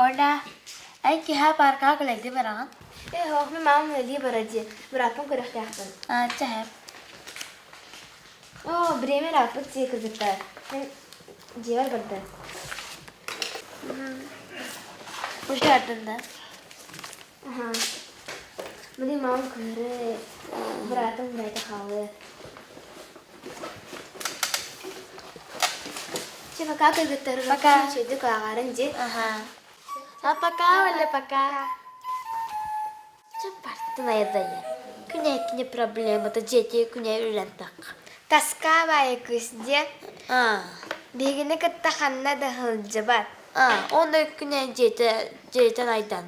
Оля, эн киэһэ пааркаҕа кэлэйдии бараҕын? Ээ, оһох мин маамам үлэлии барар дии, бырааппын көрүөхтээхпин. Аа, чэ һэп. Оо, бириэмэ ырааппыт дии кыргыттар. Мин дьиэбэр бардым. Ушардын да? Аха. Билигин маамам кыыһырыа, быраатым бэйэтэ хаалыа. Чэ, пока кыргыттар, Пока. үчүгэйдик ааҕарын дии. Аха. А пока, Оля, пока. Чэ, бартын айдайа. Күнэ проблемата дьиэтигэр күнэ үлэн тахха. Тоска баайы кыыс диэн А, биһигини кытта ханна да сылдьыбат. а, онно күнэ дьиэтэ дьиэтэн айдан.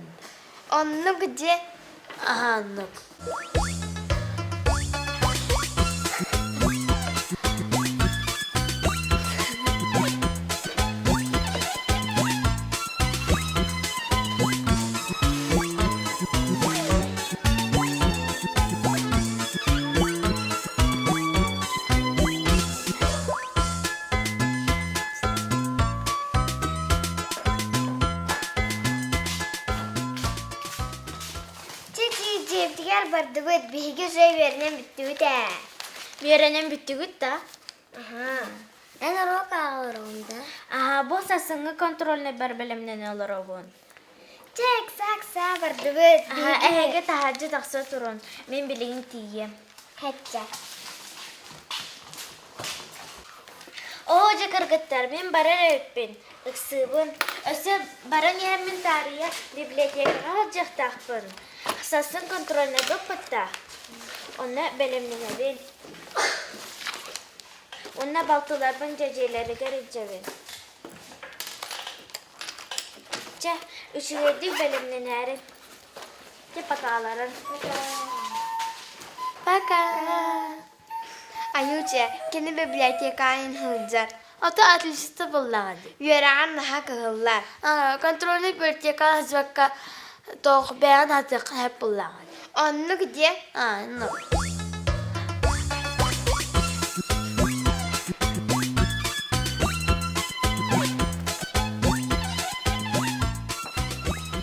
Оннук дьиэ Аха, оннук. Чэ-чэ, дьиэбитигэр бардыбыт, биһиги уже үөрэнэн бүттүбүт ээ. Үөрэнэн бүттүгүт да? Аһаа. Эн уруок ааҕа да? Аһаа, бу сарсыҥҥы контрольнайбар бэлэмнэнэ олоробун. Чэ, ыкса-ыкса бардыбыт. Аһаа, эһиги таһырдьа тахса турун, мин билигин тиийиэм. Хэтчэ. Оо, дьэ кыргыттар, мин барар эбиппин, ыксыыбын. Өссө баран иһэммин таарыйа библиотекаҕа сылдьыахтаахпын. Сарсын контрольнайбыппыт да, онно бэлэмнэнэбин. Уонна балтыларбын дьэдьиэлэригэр илдьэбин. Чэ, үчүгэйдик бэлэмнэнээри. Чэ, покаларын. Пока. Айуча, кини библиотекаҕа сылдьар. Ото отличница буоллаҕа дии. Үөрэҕин наһаа кыһыллар. Контрольный библиотекаҕа сылдьыбакка туох бэйэҕин сатыаххын сөп буоллаҕа дии. Оннук диэ. Аа, оннук.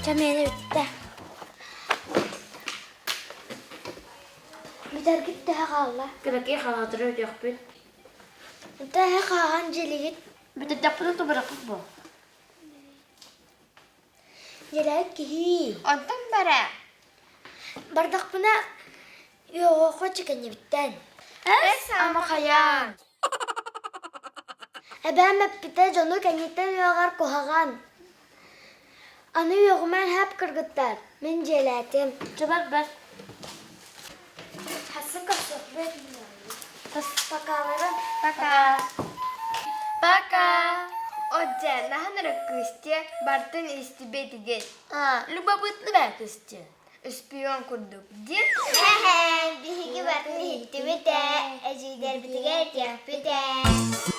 Чэ, миэнэ бүттэ. Бүтэргит төһө хаалла? Кыракый халаатыры өтөхпүт. Төһө хааһан дьилигит? Бүтэрдэхпитин тубарахпыт буо. Дьэлээт киһи. Онтон бара. Бардахпына үөҕүөххэ чэкэннибиттэн. Эс ама хайаан. Эбээм эппитэ дьону кэнниттэн үөҕэр куһаҕан. Аны үөҕүмэн хэп кыргыттар, мин дьиэлээтим. Чубар бар. Хассын көрсөхпүт. Покаларын. Пока. Пока. Отже, наһан эрэ кыыстиэ, бартын истибэтигит. А, любопытно бää кыыстиэ. Үспүйүөн курдук диэн. Эһээ, биһиги бартын иһиттибит ээ, эдьиийдэрбитигэр этиэхпит ээ.